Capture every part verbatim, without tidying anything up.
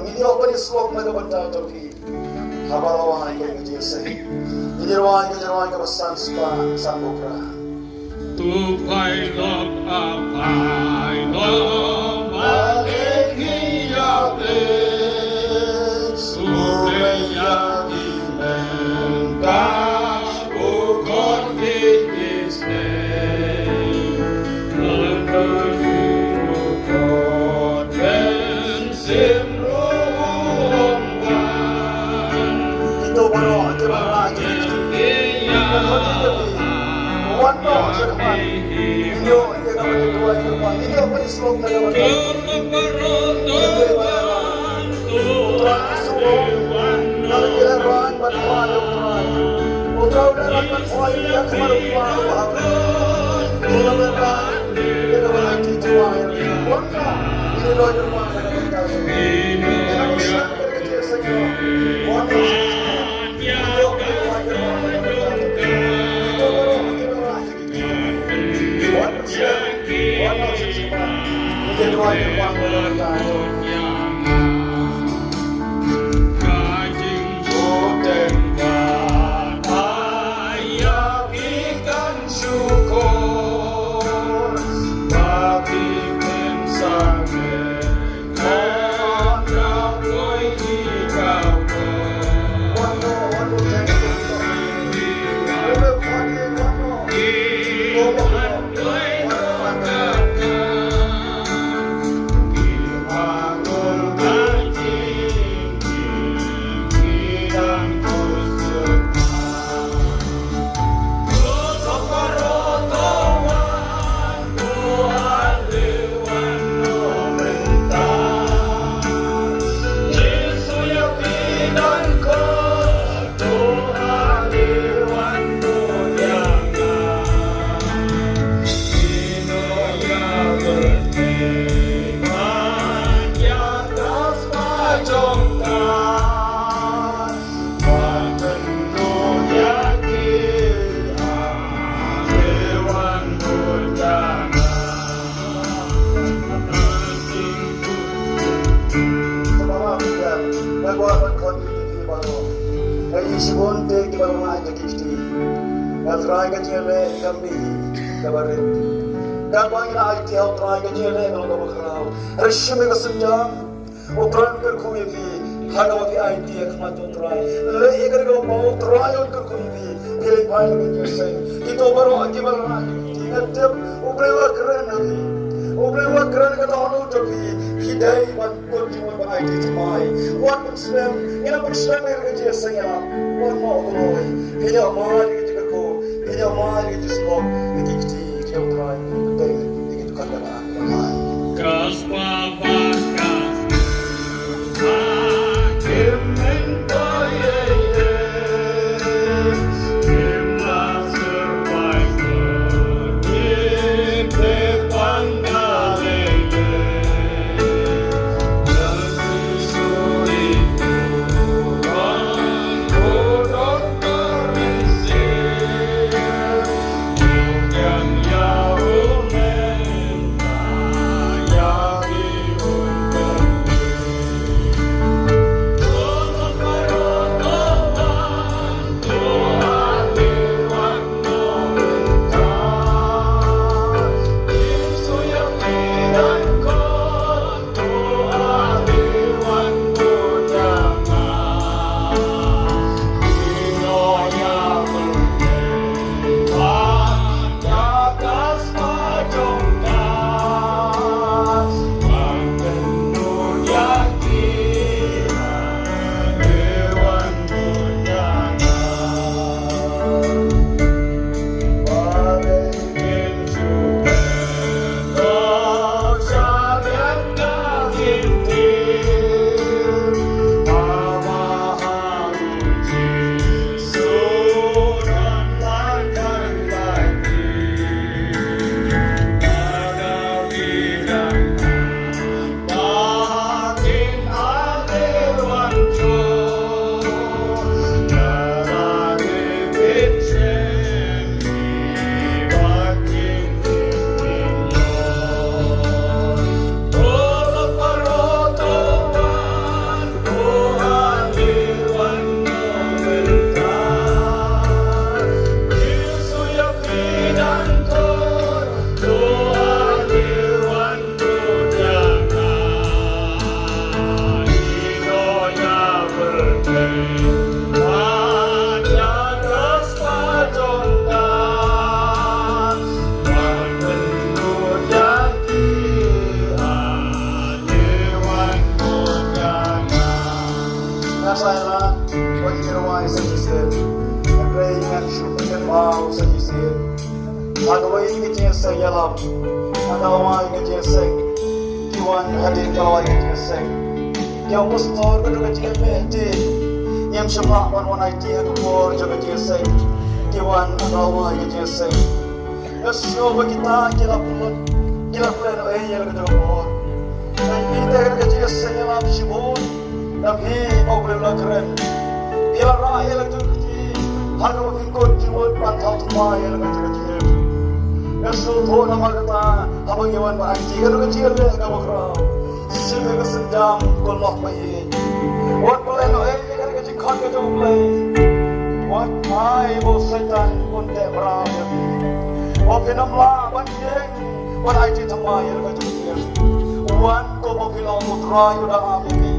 Ngin ïoh ban ïasyllok na ka bynta jong phi. Haba la wai ka jingïaseng, ngin ïa rwai ka jingrwai kaba san spah sanphew phra. To phi lok, a phi lok, ba leh ïa phi. Sngewbha ïa ki bynta, u Khun ki Khrist. Ito baroh kiba la wan noh sha khmat. Ïoh ïa kaba ïa duwai kyrpang. Ïoh ban ïasyllok na kaba ïa duwai. U Trai Jisu, nga la ïa rwai ban duwai, U Trai. U Trai, u la rwai ban duwai ïa ka khmat u Trai, u Trai. U la rwai ïa kaba ïa duwai. Wan ka, ïa duwai kyrpang. Nga kwah ban khot ïa phi baroh. Nga ïohi shibun te kiba la ai ïa ki kti. Nga trai ka jingïaleh kam dei kaba rit. Nga kwah ïa nga ai ïa U Trai ka jingïaleh kaba khraw. Rishim ïa ka sienjam. U Trai un kyrkhu ïa phi ha kaba phi aiti ha khmat U Trai. Leh ïa ka dei kaba u Trai un kyrkhu ïa phi. Phi leh phai na ka jingïaseng. Kito baroh kiba la, nga tip U Blei u la kren ha phi. U Blei u la kren ha ka dohnud jong phi. Phi dei ban kut jingmut ban aiti thymmai. Wat pynslem, ngin ym pynslem ïa ka jingïaseng ïa. Wat mo u Blei. Phi ïoh mai ïa ka jingkyrkhu. Phi ïoh mai ïa ka jingsyllok. Ïa ki kti ki jong U Trai. Dei ïa ki dukan kaba Sa shisien ha kawei ka jingïaseng ïalap, ha kawei ka jingïaseng ki wan hadien kawei ka jingïaseng. Ki ong pastor, ka dei ka jingïameh te, ngim shym lah ban wan aiti ha ka por jong ka jingïaseng. Ki wan ha kawei ka jingïaseng. Nga sngew ba kita ki la pynlut, ki la plan ei ïa la ka jong ka por. Nga ïohi te ka jingïaseng ïalap shibun na phi ba U Blei u la kren. Phi la rah ïa la ka jong ka jingïaseng ha kaba phi kut jingmut ban thaw thymmai ïa la ka jong ka jingïaseng. Nga sngewthuh namar kata haba ngi wan ban aiti ka jong ka jingïaseng kaba khraw. Shim ïa ka sienjam ko lok ba ïeit. Wat pynlehnohei ïa ka jingkhot ka jong U Blei. Wat phai ba u Soitan un teh mraw ïa phi. Wat phin ym lah ban ïeng ban aiti thymmai ïa ka jong U Blei. Wan ko ba phi long, U Trai u da ap ïa phi.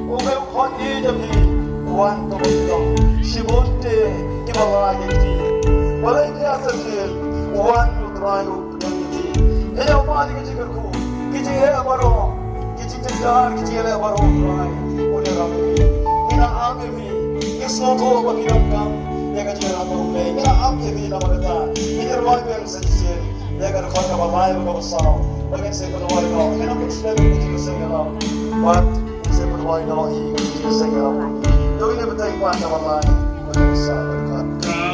U Blei u khot ïa phi. Wan ko ba phi long. Shibun te kiba la ïa phi. Balei phi ïa sa shisien? Wan, U Trai u Pdiang ïa phi. Phi ïa peit ïa ka jingkyrkhu, ki jingeh baroh, ki jingjynjar, ki jingeh baroh, Trai u ïarap ïa phi. Ngi la ap ïa phi. Ngi sngewthuh ba phi donkam ïa ka jingïarap U Blei. Ngi la ap ïa phi namar kata. Ngi ïa rwai biang sa shisien ïa ka dkhot kaba lai bad kaba saw ba ngin sa pynrwai noh. Ngin ym pynslem ïa ka jingïaseng ïalap bad ngin sa pynrwai noh ïa ka jingïaseng ïalap. To ngin ïa bteng pat kaba lai bad kaba saw bad ka